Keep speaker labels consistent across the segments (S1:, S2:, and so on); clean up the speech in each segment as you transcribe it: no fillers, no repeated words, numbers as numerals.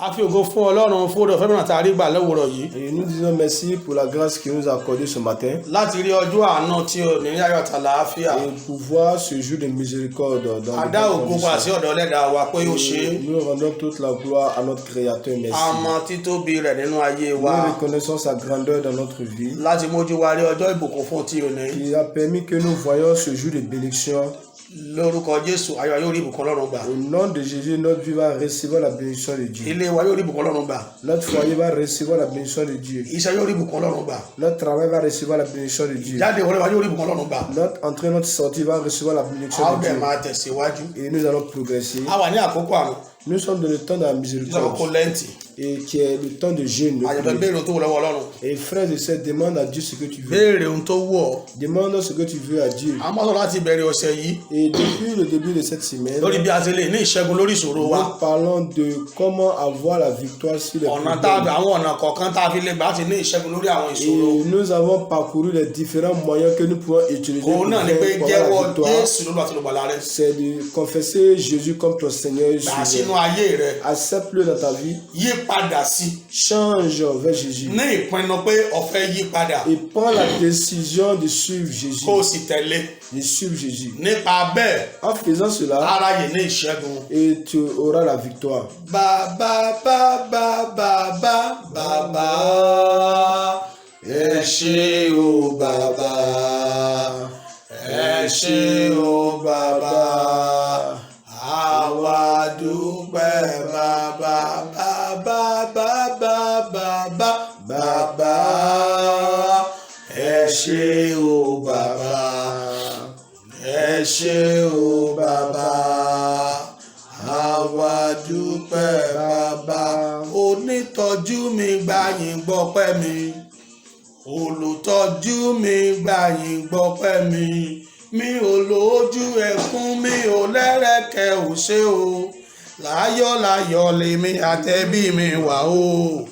S1: A fi ògo fún Ọlọ́run fún oore ọ̀fẹ́ mìíràn tá a rí gbà lówùrọ̀ yìí
S2: Et nous disons merci pour la grâce qu'il nous a accordée ce matin
S1: láti rí ọjọ́ àánú tí ò ní ní ayọ̀ àtàlàáfíà.
S2: Et pour voir ce jour de miséricorde dans
S1: A
S2: de
S1: dá
S2: bonnes
S1: ògo padà sí
S2: conditions.
S1: ọ̀dọ̀ Ẹlẹ́dàá wa pé ó ṣe é.
S2: Et nous rendons toute la gloire à notre Créateur, merci.
S1: A mọ títóbi rẹ̀ nínú ayé wa
S2: Nous reconnaissons sa grandeur dans notre vie
S1: láti mójú wa rí ọjọ́ ìbùkún fún tí ò ní.
S2: qui a permis que nous voyions ce jour de bénédiction.
S1: Lórúkọ Jésù, ayọ̀ yóò rí ìbùkún Ọlọ́run gbà.
S2: Au nom de Jésus, notre vie va recevoir la bénédiction de Dieu.
S1: Ilé wa yóò rí ìbùkún Ọlọ́run gbà.
S2: Notre foyer va recevoir la bénédiction de Dieu.
S1: Iṣẹ́ yóò rí ìbùkún Ọlọ́run gbà.
S2: Notre travail va recevoir la bénédiction de Dieu.
S1: Jáde wọlé wa yóò rí ìbùkún Ọlọ́run gbà.
S2: Notre entrée, notre sortie va recevoir la bénédiction
S1: A ó
S2: de
S1: dẹ̀
S2: Dieu.
S1: Máa tẹ̀síwájú.
S2: Et nous allons progresser.
S1: A wà ní àkókò àrùn
S2: Nous sommes dans le temps de la
S1: tí sọ kó
S2: miséricorde
S1: Lẹ́ǹtì.
S2: Et qui est le temps de jeûne.
S1: Àyànfẹ́, béèrè ohun tó wù lọ́wọ́ Ọlọ́run.
S2: Et frères et sœurs, demande à Dieu ce que tu veux.
S1: Béèrè ohun tó wù ọ́.
S2: Demande ce que tu veux à Dieu.
S1: A máa sọ láti ìbẹ̀rẹ̀ ọ̀sẹ̀ yìí
S2: Et depuis le début de cette semaine,
S1: lórí bí a ṣe lè ní ìṣẹ́gun lórí ìṣòro wa.
S2: Nous parlons de comment avoir la victoire sur les
S1: Ọ̀nà tá
S2: problèmes.
S1: Àwọn ọ̀nà kọ̀ọ̀kan tá a fi lè gbà láti ní ìṣẹ́gun lórí àwọn ìṣòro.
S2: Et nous avons parcouru les différents moyens que nous pouvons utiliser pour
S1: Òun náà ni pé
S2: faire, pour avoir la
S1: jẹ́wọ́
S2: victoire.
S1: Jésù lÓlúwa àti Olùgbàlà rẹ.
S2: C'est de confesser Jésus comme ton Seigneur et
S1: Gbà sínú
S2: Sauveur.
S1: Ayé rẹ.
S2: Accepte-le dans ta vie.
S1: Yí padà sí.
S2: Change vers Jésus.
S1: Ní ìpinnu pé o fẹ́ yí padà.
S2: Et prends la décision de suivre Jésus.
S1: Kó o sì tẹ̀lé.
S2: De suivre Jésus.
S1: Nípa bẹ́ẹ̀,
S2: En faisant cela,
S1: aráyè ní ìṣẹ́gun.
S2: Et tu auras la victoire.
S1: Bàbá, bàbá, bàbá, bàbá, ẹ ṣé o bàbá, ẹ ṣé o bàbá, àwa dúpẹ́ bàbá, bàbá, bàbá, bàbá, bàbá, ẹ ṣé o bàbá, ẹ ṣé o bàbá, àwa dúpẹ́ bàbá. Onítọ́jú mi, gbàyìn gbọ́pẹ́ mi. Olùtọ́jú mi, gbàyìn gbọ́pẹ́ mi. Mi ò lójú ẹkún, mi ò lẹ́rẹ̀kẹ́ ò ṣe o. Láyọ̀láyọ̀ lèmi àtẹ̀bí mi wà o.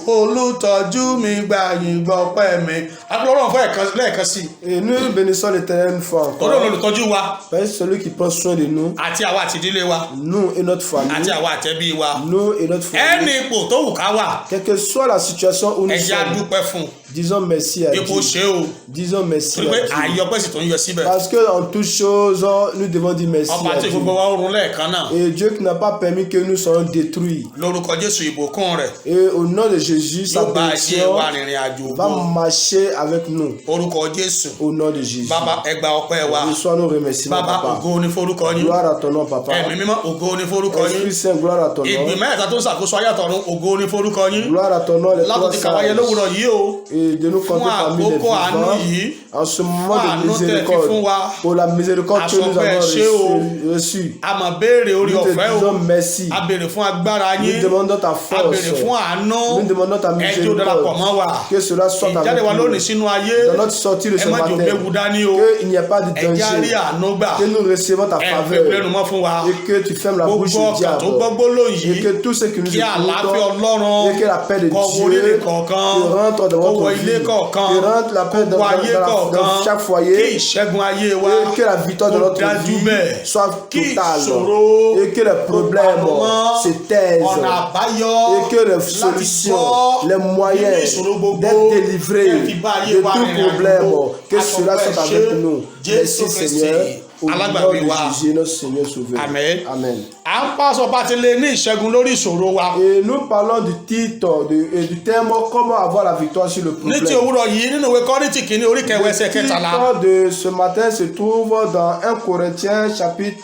S1: Olùtọ́jú mi, gbàyìn gbọ́pẹ́ mi. Adúlọ́rọ̀ fún ẹ̀kan lẹ́ẹ̀kan sí i.
S2: Et nous bénissons l'Éternel une fois
S1: Torí
S2: encore.
S1: òun olùtọ́jú wa.
S2: Parce que celui qui prend soin de nous,
S1: Àti àwa àti ìdílé wa.
S2: Nous et notre famille,
S1: Àti àwa àtẹ̀bí wa.
S2: Nous et notre foyer,
S1: Ẹni ipò tó wù ká wà,
S2: quelle que soit la situation où nous
S1: ẹ jẹ́ á
S2: sommes,
S1: dúpẹ́ fún un.
S2: Disons merci à
S1: Ipò
S2: Dieu.
S1: ṣe o.
S2: Disons merci
S1: Torí pé
S2: à Dieu.
S1: ààyè ọpẹ́ sì tó ń yọ síbẹ̀.
S2: Parce que en toutes choses, nous devons dire merci
S1: Ọba
S2: à
S1: tí
S2: Dieu.
S1: gbogbo wa ó run lẹ́ẹ̀kan náà.
S2: Et Dieu qui n'a pas permis que nous soyons détruits.
S1: Lórúkọ Jésù, ìbùkún rẹ̀
S2: Et au nom de Jésus, sa
S1: yóò bá ayé
S2: bénédiction
S1: wa rìnrìn àjò
S2: va
S1: ògo.
S2: Marcher avec nous.
S1: Orúkọ Jésù.
S2: Au nom de Jésus.
S1: Bàbá, ẹ gba ọpẹ́ wa.
S2: Reçois nos remerciements,
S1: Bàbá,
S2: papa.
S1: ògo ní forúkọ yín.
S2: Gloire à ton nom, papa.
S1: Ẹ̀mí mímọ́, ògo ní forúkọ yín.
S2: Esprit Saint, gloire à ton nom.
S1: Ìgbìmọ̀ ẹ̀ta tó ń ṣàkóso ayé àtọ̀run, ògo ní forúkọ yín.
S2: Gloire à ton nom, les
S1: Látò
S2: trois
S1: ti kàwáyé
S2: sages.
S1: Lówùrọ̀ yìí o.
S2: Et de nous
S1: Fún
S2: compter parmi les
S1: àkókò àánú
S2: vivants
S1: yìí.
S2: En ce moment
S1: Fún
S2: de
S1: àánú tẹ́ fi
S2: miséricorde.
S1: Fún wa.
S2: Pour la miséricorde que nous
S1: A sọ pé ẹ
S2: avons
S1: ṣé o.
S2: reçue.
S1: A mà béèrè orí
S2: Nous te
S1: ọ̀fẹ́ o.
S2: disons merci.
S1: A béèrè fún agbára
S2: Nous
S1: yín.
S2: Demandons ta
S1: A
S2: force.
S1: Béèrè fún àánú.
S2: Nous demandons ta
S1: Ẹ jọ̀ọ́, darapọ̀
S2: miséricorde.
S1: Mọ́ wa.
S2: Que cela soit
S1: Ìjáde
S2: avec
S1: wa
S2: nous.
S1: Lónìí sínú ayé.
S2: Dans notre sortie de
S1: Ẹ
S2: ce
S1: má jò
S2: matin,
S1: méwu dání o.
S2: qu'il n'y ait pas de
S1: Ẹ jẹ́ á rí
S2: danger.
S1: Àánú gbà.
S2: Que nous recevons ta
S1: Ẹ fi
S2: faveur.
S1: lẹ́nu mọ́ fún wa.
S2: Et que tu fermes la bouche
S1: Gbogbo
S2: au
S1: ọkàn tó
S2: diable.
S1: Gbọ́ gbólóhùn
S2: Et
S1: yìí.
S2: Que tous ceux qui nous
S1: Kí àlàáfíà
S2: écoutent,
S1: Ọlọ́run
S2: et que la paix de
S1: kó wọ orílẹ̀
S2: Dieu
S1: kọ̀ọ̀kan.
S2: Qui rentre dans
S1: Kó wọ
S2: votre
S1: ilé
S2: vie,
S1: kọ̀ọ̀kan.
S2: Qui rentre la paix
S1: Kó wọ ayé
S2: dans
S1: kọ̀ọ̀kan.
S2: chaque foyer,
S1: Kí ìṣẹ́gun ayé wa
S2: et que la victoire de
S1: kó
S2: notre
S1: dájú
S2: vie
S1: bẹ́ẹ̀.
S2: Soit
S1: Kí
S2: totale,
S1: ìṣòro
S2: et que les
S1: kó
S2: problèmes
S1: parun mọ́.
S2: Se taisent,
S1: Ọ̀nà àbáyọ
S2: et que les
S1: láti
S2: solutions,
S1: bọ́
S2: les moyens
S1: nínú ìṣòro gbogbo
S2: d'être délivrés
S1: kí ẹ fi bá ayé
S2: de
S1: wa
S2: tout
S1: rìnrìn àjò
S2: problème,
S1: gbogbo.
S2: Que cela
S1: A sọ pé
S2: soit
S1: ẹ ṣé,
S2: avec nous.
S1: Jésù
S2: Merci
S1: Kristi,
S2: Seigneur, au nom
S1: alágbàwí
S2: de
S1: wa.
S2: Jésus, notre Seigneur Sauveur.
S1: Amen.
S2: Amen.
S1: À ń pa sọ bá ti lè ní ìṣẹ́gun lórí ìṣòro wa.
S2: Et nous parlons du titre et du thème comment avoir la victoire sur le
S1: Ní ti
S2: problème.
S1: Òwúrọ̀ yìí, nínú ìwé Kọ́ríńtì kìíní orí kẹwàá ẹsẹ̀
S2: Le
S1: kẹtàlá.
S2: Titre de ce matin se trouve dans 1 Corinthiens chapitre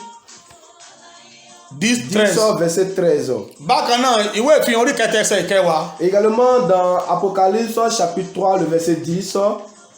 S1: 10
S2: 10
S1: 13.
S2: Verset 13.
S1: Bákan náà, ìwé Ìfihàn orí kẹta ẹsẹ̀ ìkẹwàá.
S2: Également dans Apocalypse chapitre 3 le verset 10.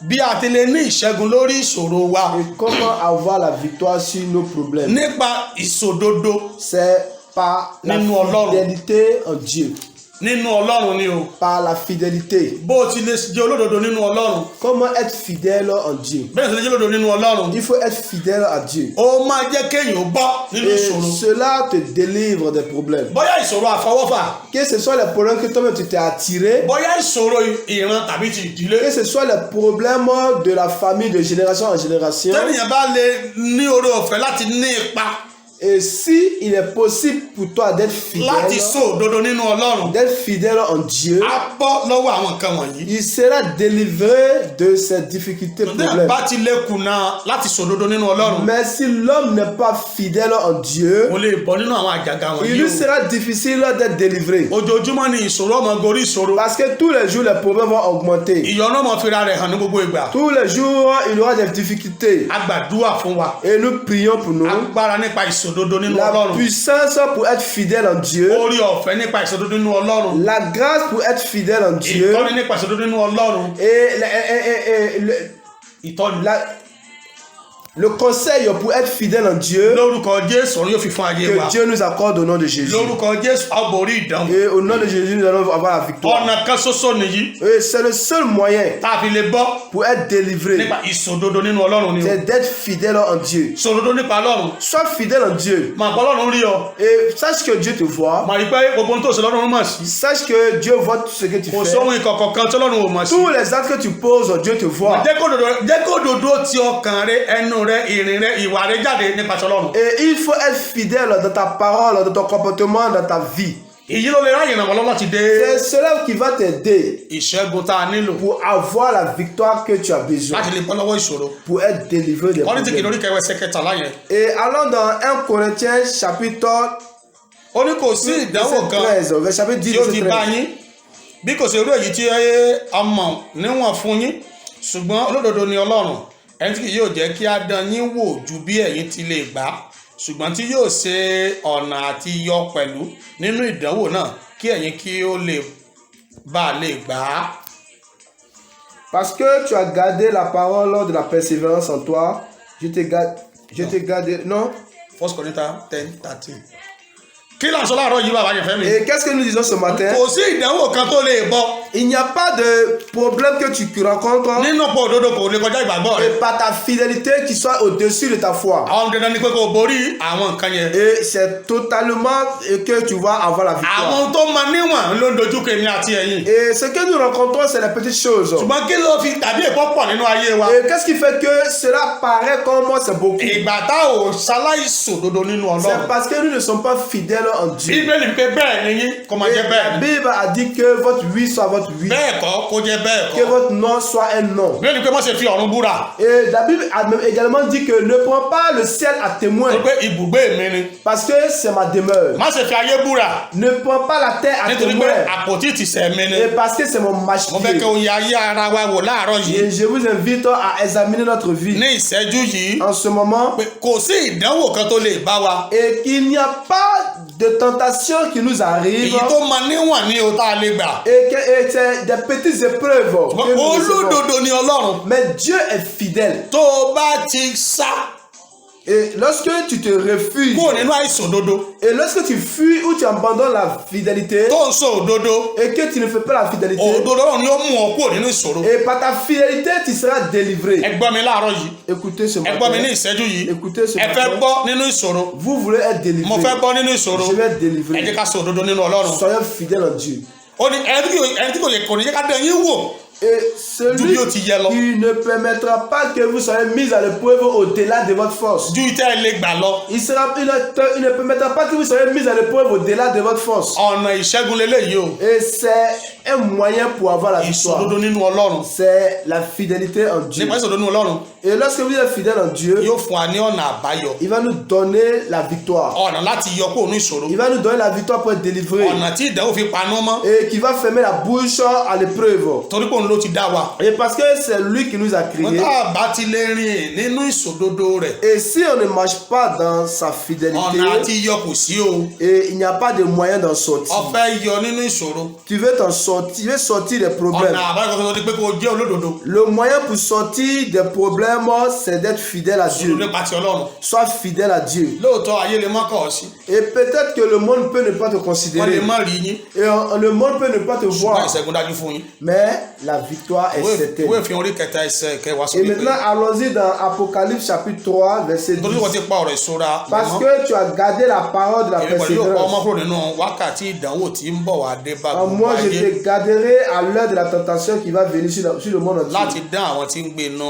S1: Bí a ti lè ní ìṣẹ́gun lórí ìṣòro wa.
S2: Et comment avoir la victoire sur nos problèmes.
S1: Nípa ìṣòdodo.
S2: C'est par la
S1: Nínú Ọlọ́run.
S2: Fidélité en Dieu.
S1: Nínú Ọlọ́run ni o.
S2: Par la fidélité.
S1: Bó o ti lè jẹ́ olódodo nínú Ọlọ́run.
S2: Comment être fidèle en Dieu.
S1: Bẹ́ẹ̀ sì lè jẹ́ olódodo nínú Ọlọ́run.
S2: Il faut être fidèle à Dieu.
S1: Ó máa jẹ́ kéèyàn bọ́ nínú
S2: Et
S1: ìṣòro.
S2: Cela te délivre des problèmes.
S1: Bóyá ìṣòro àfọwọ́fà.
S2: Que ce soit les problèmes que toi-même tu t'es attiré,
S1: Bóyá ìṣòro ìran tàbí ti ìdílé.
S2: Que ce soit les problèmes de la famille de génération en génération,
S1: Tẹ́nìyàn bá lè ní oore ọ̀fẹ́ láti ní ipa.
S2: Et si il est possible pour toi d'être
S1: láti
S2: fidèle,
S1: sọ òdodo nínú Ọlọ́run,
S2: d'être fidèle en Dieu,
S1: á bọ́ lọ́wọ́ àwọn nǹkan wọ̀nyí.
S2: Il sera délivré de ces difficultés,
S1: Tẹ́ẹ̀
S2: problèmes.
S1: bá ti lè kùnà láti sọ òdodo nínú Ọlọ́run,
S2: Mais si l'homme n'est pas fidèle en Dieu,
S1: kò lè bọ́ nínú àwọn àjàgà
S2: il
S1: wọ̀nyí
S2: lui
S1: o.
S2: sera difficile d'être délivré.
S1: Ojoojúmọ́ ni ìṣòro ó máa gorí ìṣòro.
S2: Parce que tous les jours, les problèmes vont augmenter.
S1: Ìyọnu ó máa fira rẹ̀ hàn ní gbogbo ìgbà.
S2: Tous les jours, il y aura des difficultés.
S1: A gbàdúrà fún wa.
S2: Et nous prions pour nous.
S1: Agbára nípa ìṣòdodo nínú
S2: La
S1: Ọlọ́run.
S2: Puissance pour être fidèle en Dieu.
S1: Oore ọ̀fẹ́ nípa ìṣòdodo nínú Ọlọ́run.
S2: La grâce pour être fidèle en Dieu.
S1: Ìtọ́ni nípa ìṣòdodo nínú Ọlọ́run.
S2: Et
S1: Ìtọ́ni.
S2: le conseil pour être fidèle en Dieu.
S1: Lórúkọ Jésù, Ọ̀run yóò fi fún ayé wa.
S2: Que Dieu nous accorde au nom de Jésus.
S1: Lórúkọ Jésù, a ó borí ìdánwò.
S2: Et au nom de Jésus, nous allons avoir la victoire.
S1: Ọ̀nà kan ṣoṣo nìyí
S2: Et c'est le seul moyen
S1: tá a fi lè bọ́
S2: pour être délivré.
S1: nípa ìṣòdodo nínú Ọlọ́run ni o.
S2: C'est d'être fidèle en Dieu.
S1: Ṣòdodo nípa Ọlọ́run.
S2: Sois fidèle en Dieu.
S1: Mọ̀ pé Ọlọ́run rí ọ.
S2: Et sache que Dieu te voit.
S1: Mọ̀ rí pé gbogbo ohun tó ṣe l'Ọlọ́run mọ̀ sí.
S2: Sache que Dieu voit tout ce que tu
S1: Kò
S2: fais.
S1: sóhun ìkọ̀kọ̀ kan tí Ọlọ́run ò mọ̀ sí.
S2: Tous les actes que tu poses, Dieu te voit.
S1: Jẹ́ kó òdodo ti ọkàn rẹ, ẹnu rẹ, ìrìn rẹ, ìwà rẹ jáde nípasẹ̀ Ọlọ́run.
S2: Et il faut être fidèle dans ta parole, dans ton comportement, dans ta vie.
S1: Èyí ló lè ráyè ràn wọ́n lọ́wọ́ láti dé
S2: C'est cela qui va t'aider
S1: ìṣẹ́gun tá a nílò
S2: pour avoir la victoire que tu as besoin,
S1: láti lè bọ́ lọ́wọ́ ìṣòro.
S2: pour être délivré des
S1: Kọ́ríńtì kìíní
S2: problèmes.
S1: orí kẹwàá ẹsẹ̀ kẹtàlá yẹn.
S2: Et allons dans 1 Corinthiens chapitre
S1: Ó ní kò sí ìdánwò kan
S2: 13, verset chapitre 10,
S1: tí ó ti
S2: verset
S1: bá
S2: 13.
S1: yín bí kò sí irú èyí tí a mọ̀ níwọ̀n fún yín, ṣùgbọ́n olódodo ni Ọlọ́run, ẹni tí kì yóò jẹ́ kí á dán yín wò ju bí ẹ̀yin ti lè gbà á, ṣùgbọ́n tí yóò ṣe ọ̀nà àti yọ pẹ̀lú nínú ìdánwò náà kí ẹ̀yin kí ó lè bá a lè gbà á.
S2: Parce que tu as gardé la parole de la persévérance en toi, je te garde, je te garde, non?
S1: First Corinthians 10:13. Kí là ń sọ láàárọ̀ yìí, bàbá yẹn fẹ́ mi?
S2: Et qu'est-ce que nous disons ce matin?
S1: Kò sí ìdánwò kan tó lè bọ́
S2: Il n'y a pas de problème que tu rencontres
S1: nínú pọ̀ òdodo kò lè kọjá ìgbàgbọ́ rẹ.
S2: Et par ta fidélité qui soit au-dessus de ta foi.
S1: Àwọn dandan ni pé kó o borí àwọn nǹkan yẹn.
S2: Et c'est totalement que tu vas avoir la victoire.
S1: Àwọn tó máa níwọ̀n ló ń dojúkọ èmi àti ẹ̀yin.
S2: Et ce que nous rencontrons, c'est les petites choses.
S1: Ṣùgbọ́n kí ló fi tàbí èkó pọ̀ nínú ayé wa?
S2: Et qu'est-ce qui fait que cela paraît comme moi, c'est beaucoup?
S1: Ìgbà tá ò ṣaláìsòdodo nínú
S2: C'est
S1: Ọlọ́run.
S2: Parce que nous ne sommes pas fidèles en Dieu.
S1: Bíbélì pé bẹ́ẹ̀ ni yín kó máa
S2: Et
S1: jẹ́
S2: la
S1: bẹ́ẹ̀ ni.
S2: Bible a dit que votre oui soit votre oui,
S1: Bẹ́ẹ̀ kọ́ kó jẹ́ bẹ́ẹ̀
S2: que
S1: kọ́.
S2: votre non soit un non.
S1: Bíbélì pé má ṣe fi ọ̀run búra.
S2: Et la Bible a même également dit que ne prends pas le ciel à témoin,
S1: Torí pé ibùgbé mi ni.
S2: Parce que c'est ma demeure.
S1: Má ṣe fi ayé búra.
S2: Ne prends pas la terre à
S1: Nítorí pé
S2: témoin,
S1: àpótí ìtìsẹ̀ mi ni.
S2: Et parce que c'est mon
S1: Mo fẹ́ kí
S2: marchepied.
S1: o yẹ ayé ara wa wò láàárọ̀ yìí.
S2: Et je vous invite à examiner notre vie
S1: Ní ìṣẹ́jú yìí.
S2: En ce moment
S1: Pé kò sí ìdánwò kan tó lè bá wa.
S2: Et qu'il n'y a pas de tentation qui nous arrive
S1: Èyí tó máa níwọ̀n ní o tá a lè gbà.
S2: et c'est des petites épreuves que nous recevons.
S1: Olódodo ni Ọlọ́run.
S2: Mais Dieu est fidèle.
S1: Tó o bá ti sá
S2: Et lorsque tu te refuses,
S1: kúrò nínú àìsòdodo,
S2: et lorsque tu fuis ou tu abandonnes la fidélité,
S1: tó ń sọ òdodo,
S2: et que tu ne fais pas la fidélité,
S1: òdodo Ọlọ́run ni ó mú ọ kúrò nínú ìṣòro.
S2: Et par ta fidélité, tu seras délivré.
S1: Ẹ gbọ́ mi láàárọ̀ yìí.
S2: Écoutez ce
S1: Ẹ gbọ́ mi ní
S2: matin.
S1: ìṣẹ́jú yìí.
S2: Écoutez ce
S1: Ẹ fẹ́
S2: matin.
S1: bọ́ nínú ìṣòro.
S2: Vous voulez être délivré.
S1: Mo fẹ́ bọ́ nínú ìṣòro.
S2: Je vais être
S1: Ẹ
S2: délivré.
S1: jẹ́ ká sọ òdodo nínú Ọlọ́run.
S2: Soyons fidèles en Dieu.
S1: Ó ní ẹni tí kò yẹ kò ní jẹ́ ká dán yín wò
S2: Et
S1: ju
S2: celui
S1: bí ó ti yẹ lọ.
S2: Qui ne permettra pas que vous soyez mis à l'épreuve au-delà de votre force.
S1: Ju tẹ́ ẹ lè gbà lọ.
S2: Il ne permettra pas que vous soyez mis à l'épreuve au-delà de votre force.
S1: Ọ̀nà ìṣẹ́gun leléyìí o.
S2: Et c'est un moyen pour avoir la victoire.
S1: Ìṣòdodo nínú Ọlọ́run.
S2: C'est la fidélité en Dieu.
S1: Nípa ìṣòdodo nínú Ọlọ́run,
S2: Et lorsque vous êtes fidèle en Dieu,
S1: yóò fún wa ní ọ̀nà àbáyọ.
S2: Il va nous donner la victoire.
S1: Ọ̀nà láti yọ kúrò ní ìṣòro.
S2: Il va nous donner la victoire pour être délivré.
S1: Ọ̀nà tí ìdánwò fi paná mọ́.
S2: Et qui va fermer la bouche à l'épreuve.
S1: Torí pé òun ló ti dá wa.
S2: Et parce que c'est lui qui nous a
S1: Wọ́n
S2: créés.
S1: tá a bá ti lè rìn nínú ìṣòdodo rẹ̀,
S2: Et si on ne marche pas dans sa fidélité,
S1: ọ̀nà àti yọ kò sí o.
S2: Et il n'y a pas de moyen d'en sortir.
S1: O fẹ́ yọ nínú ìṣòro.
S2: Tu veux t'en sortir, tu veux sortir des problèmes.
S1: Ọ̀nà àbáyọ kan tó di pé kó o jẹ́ olódodo.
S2: Le moyen pour sortir des problèmes, c'est d'être fidèle à Dieu.
S1: Nípa ti Ọlọ́run.
S2: Sois fidèle à Dieu.
S1: Lóòótọ́ ayé lè má kọ̀ ọ́ sí.
S2: Et peut-être que le monde peut ne pas te
S1: Wọ́n lè
S2: considérer.
S1: má rí yín.
S2: Et le monde peut ne pas te
S1: Ṣùgbọ́n
S2: voir.
S1: ìṣẹ́gun dájú fún yín.
S2: Mais la victoire est certaine.
S1: Ìwé ìfihàn orí kẹta ẹsẹ̀ kẹwàá sọ
S2: Et
S1: wípé
S2: maintenant, allons-y dans Apocalypse chapitre 3, verset
S1: nítorí wọ́n
S2: 10.
S1: ti pa ọ̀rọ̀ ìṣọ́ra
S2: Parce
S1: mọ́.
S2: Que tu as gardé la parole de la
S1: Èmi pẹ̀lú yóò pa ọmọ
S2: persévérance.
S1: kúrò nínú wákàtí ìdánwò tí ń bọ̀ wá dé bá
S2: En
S1: gbogbo
S2: moi, je
S1: ayé
S2: te garderai à l'heure de la tentation qui va venir sur le monde entier.
S1: Láti dán àwọn tí ń gbé inú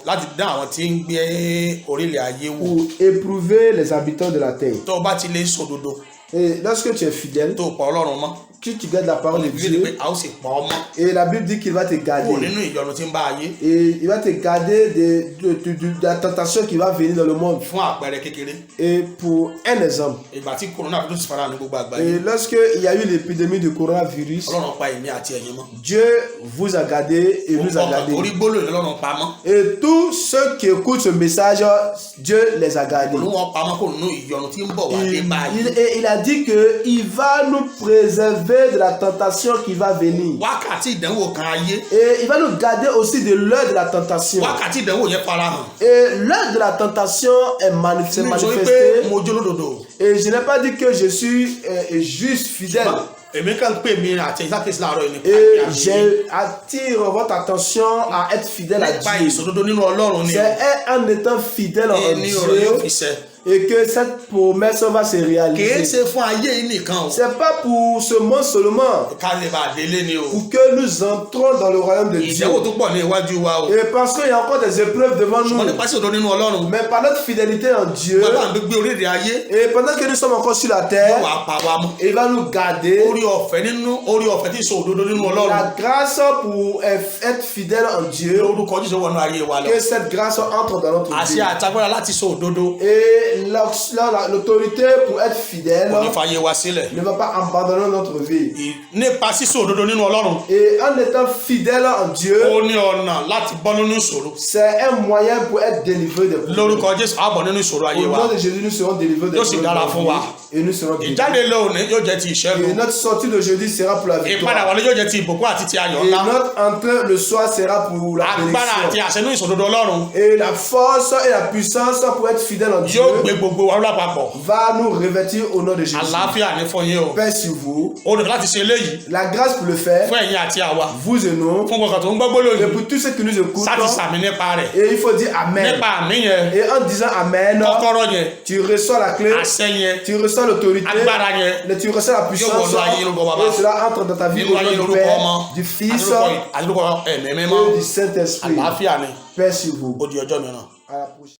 S1: láti Láti dán àwọn tí ń gbé orílẹ̀ ayé wò.
S2: Pour éprouver les habitants de la terre.
S1: Tó o bá ti lè sòdodo,
S2: Et lorsque tu es fidèle,
S1: tó o pa Ọlọ́run mọ́,
S2: que tu gardes la parole de
S1: Bíbélì pé
S2: Dieu,
S1: a ó sì pa ọ́ mọ́
S2: et la Bible dit qu'il va te
S1: kúrò
S2: garder.
S1: Nínú ìyọnu tí ń bá ayé.
S2: Et il va te garder de la tentation qui va venir dans le monde.
S1: Fún àpẹẹrẹ kékeré,
S2: Et pour un exemple,
S1: ìgbà tí coronavirus fara ní gbogbo àgbáyé,
S2: et lorsque il y a eu l'épidémie du coronavirus,
S1: Ọlọ́run pa èmi àti ẹ̀yin mọ́.
S2: Dieu vous a gardé et nous a
S1: Ọkàn
S2: gardés.
S1: tó rí gbólóhùn Ọlọ́run pa mọ́.
S2: Et tous ceux qui écoutent ce message, Dieu les a gardés.
S1: Olúwa pa mọ́ kúrò nínú ìyọnu tí ń bọ̀ wá dé
S2: Il,
S1: bá ayé.
S2: Et il a dit que il va nous préserver de la tentation qui va venir.
S1: Wákàtí ìdánwò kan ayé.
S2: Et il va nous garder aussi de l'heure de la tentation.
S1: Wákàtí ìdánwò yẹn farahàn.
S2: Et l'heure de la tentation est s'est
S1: Mi ò sọ wípé
S2: manifestée.
S1: mo jólódodo.
S2: Et je n'ai pas dit que je suis juste fidèle.
S1: Èmi kàn ń pè mí àti ìsákèsí láàárọ̀ yìí nípa
S2: Et
S1: ìyá
S2: j'attire votre attention à être fidèle à
S1: nípa
S2: Dieu.
S1: ìsòdodo nínú Ọlọ́run ni.
S2: C'est en étant fidèle en
S1: Ní ọ̀rọ̀ yóò fi
S2: Dieu
S1: ṣẹ.
S2: Et que cette promesse va se
S1: Kìí
S2: réaliser.
S1: Ṣe fún ayé yìí nìkan o.
S2: C'est pas pour ce monde seulement,
S1: Ká lè bá a délé ni o.
S2: pour que nous entrons dans le royaume de Dieu.
S1: Ìdánwò tó pọ̀ ní iwájú wa o.
S2: Et parce qu'il y a encore des épreuves devant
S1: Ṣùgbọ́n
S2: nous.
S1: nípa ìsòdodo nínú Ọlọ́run,
S2: Mais par notre fidélité en Dieu,
S1: pẹ̀lú à ń gbé orílẹ̀ ayé,
S2: et pendant que nous sommes encore sur la terre,
S1: wàá pa wa mọ́.
S2: Il va nous garder.
S1: Orí ọ̀fẹ́ nínú orí ọ̀fẹ́ tí sọ òdodo nínú Ọlọ́run.
S2: La grâce pour être fidèle en Dieu,
S1: Lórúkọ Jésù wọnú ayé wa lọ.
S2: Que cette grâce entre dans notre
S1: Àṣẹ
S2: vie.
S1: Àtagbára láti sọ òdodo
S2: Et l'autorité pour être fidèle
S1: kò ní fàyè wa sílẹ̀.
S2: Ne va pas abandonner notre vie.
S1: Nípa sísọ òdodo nínú Ọlọ́run,
S2: Et en étant fidèle en Dieu,
S1: ó ní ọ̀nà láti bọ́ nínú ìṣòro.
S2: C'est un moyen pour être délivré des problèmes.
S1: Lórúkọ Jésù, á bọ̀ nínú ìṣòro ayé
S2: Au
S1: wa.
S2: nom de Jésus, nous serons délivrés des
S1: Yóò sì
S2: problèmes
S1: dára
S2: de
S1: fún
S2: la
S1: wa.
S2: vie et nous serons bénis.
S1: Ìjáde lọ òní yóò jẹ́ ti ìṣẹ́gun.
S2: Et notre sortie d'aujourd'hui sera pour la
S1: Ìpadà
S2: victoire.
S1: wọlé yóò jẹ́ ti ìbùkún àti ti ayọ̀
S2: Et
S1: ńlá.
S2: notre entrée le soir sera pour la
S1: Agbára àti
S2: bénédiction.
S1: Àṣẹ nínú ìṣòdodo Ọlọ́run
S2: Et la force et la puissance pour être fidèle en Dieu
S1: yóò gbé gbogbo wa lápapọ̀.
S2: Va nous revêtir au nom de Jésus.
S1: Àlàáfíà ní fún yín o.
S2: Paix sur vous.
S1: Olùkọ́ láti ṣe eléyìí
S2: La grâce pour le faire,
S1: fún ẹ̀yin àti àwa.
S2: Vous et nous,
S1: Fún gbọ̀ngàn tó ń gbọ́ gbólóhùn
S2: et
S1: yìí,
S2: pour tous ceux qui nous écoutent.
S1: Sá ti sàmì nípa rẹ̀.
S2: Et il faut dire Amen.
S1: Nípa àmì yẹn,
S2: Et en disant Amen,
S1: kọ́kọ́rọ́ yẹn,
S2: tu reçois la clé,
S1: àṣẹ yẹn,
S2: tu reçois l'autorité,
S1: agbára yẹn,
S2: tu reçois la puissance,
S1: wọnú ayé lórúkọ Baba.
S2: Et cela entre dans ta vie
S1: Nínú
S2: au
S1: ayé
S2: nom du
S1: lórúkọ
S2: Père,
S1: Ọmọ,
S2: du Fils
S1: àti lórúkọ Ẹ̀mí Mímọ́.
S2: Et du Saint-Esprit.
S1: Àlàáfíà ni.
S2: Paix sur vous.
S1: Ó di ọjọ́ mìíràn.
S2: À la prochaine.